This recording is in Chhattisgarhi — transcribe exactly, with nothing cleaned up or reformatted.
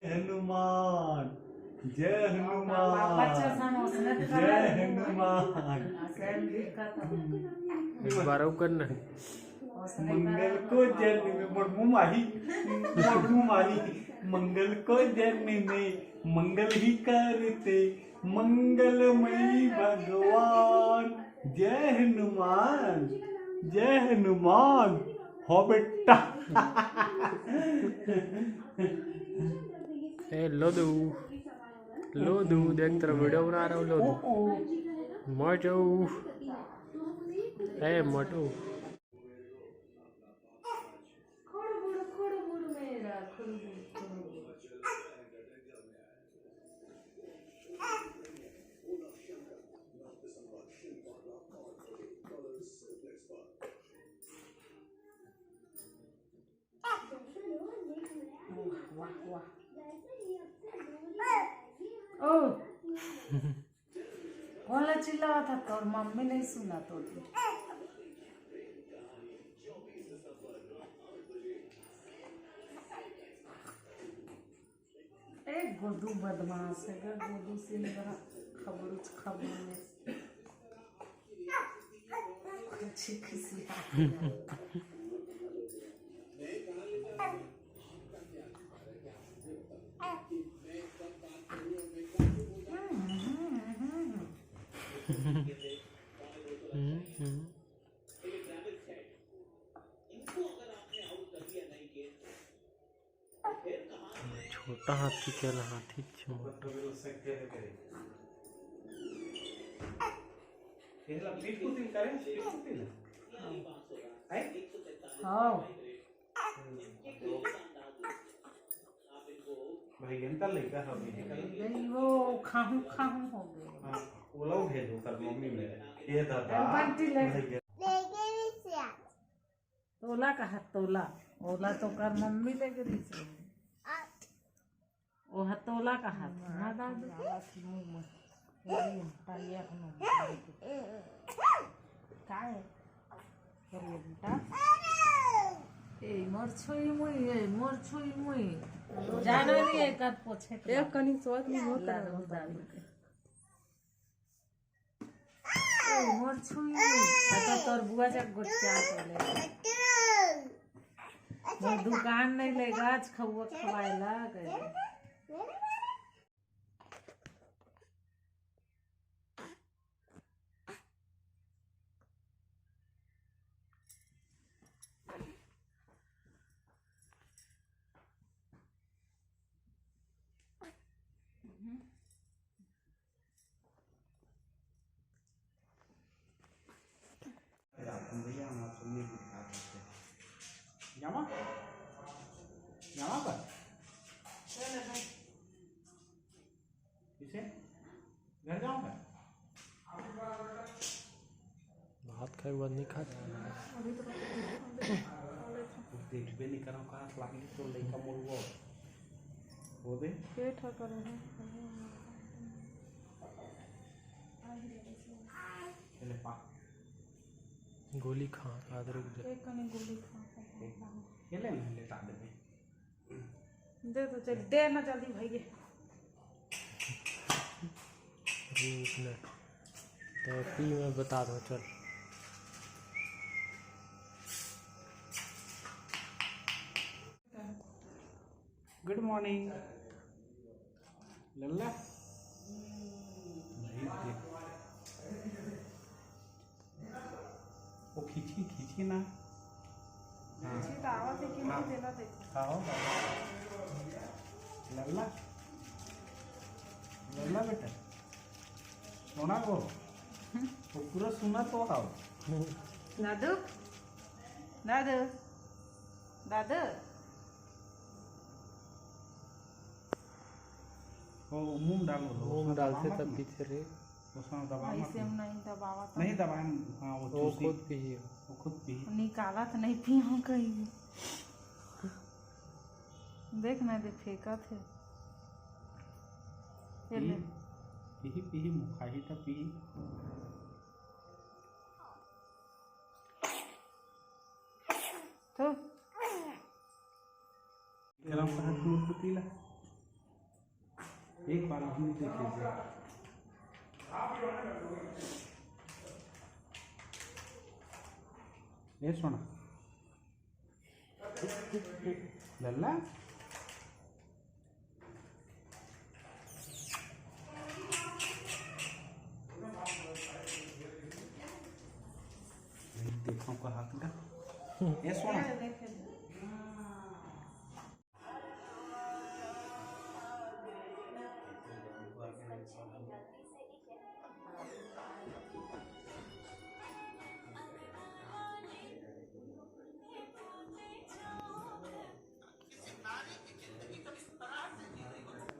हनुमान, जय हनुमान, जय हनुमान। एक बार अउ करना। मंगल को जन्म में, मोर मुंह माही, मोर मुंह माही, मंगल को जन्म में मंगल ही करते, मंगलमय भगवान। जय हनुमान, जय हनुमान। हो बेटा। ए, लो दू, लो दू, देख, तेरा वीडियो बना रहा हूँ, लो दू। मटू, ए, मटू। वाह, वाह, वाह। ओ। कोन ला चिल्लावत हस? तोर मम्मी नहीं सुनत होही। ए गोदू बदमाश हे गा, गोदू सिंह बड़ा खबड़ुच खबड़ुच। अच्छी खुशी है। हम्म, हम्म। छोटा हाथी के हाथी च मोटा। हाँ। भाई, गेंदा लइका ह, अभी निकल। नहीं, वो खाहू खाहू हो गए। हाँ, ओला भेजो कर मम्मी मेरे। ये दादा। बंटी ले। भाई, गेंदा। तोला कहा तोला, ओला तो कर मम्मी ले गई से। ओह तोला कहा ना दादू। काय? ए, मोर छुई मुई, ए, मोर छुई मुई। जाना नहीं है, कद पोछे के एक बाद। कनी सोच में बहुत ला, करम बहुत दादू के। ए, मोर छुई मुई। आ तो तोर बुआ जग गोठिया तोले। मोर दुकान नहीं लेगा, आज खउआ खवाएला कहे। भैया, हम आपको नहीं दिखा सकते। जामा? जामा पर? किसे? घर जाऊंगा। भात खाए के बाद नहीं खात। देखबे नहीं करम, कहाँ से लागली तो लइका मोर वो। वो दे। पेट ह करो है। चले पा। गोली खा, बाद रुक जा। एक कनी गोली खा। खेले ना, लेटा देबे। दे तो चल, दे ना जल्दी भैया। अभी उठना। तो पी मैं बता दो, चल। Good morning। लल्ला। नहीं दे। वो खींची, खींची ना। हाँ। खींची तो आवत है कि नहीं, हाँ। देना देखो। हाँ, हो बाबा। लल्ला। लल्ला बेटा। सोना को। वो पूरा सुना तो आओ। दादू। दादू। दादू। वो मुंह डालो, मुंह उसमें डालते दबा मत तब ना। पीछे रे। उसमें दबा मत ऐसे ना। हम नहीं दबावत नहीं हूँ। दबाए, हाँ, वो वो चूसी। खुद पीही। वो खुद पीही। निकालत नहीं पीहूँ कहीं। देख ना दे, फेंकत है। ये ले। पीही, पीही, पीही, मुखाही तो पीही। तो गरम पानी दूध पतीला। एक बार अभी देखे थे। ए सोना, लल्ला, देखो का हाथ का। ए सोना,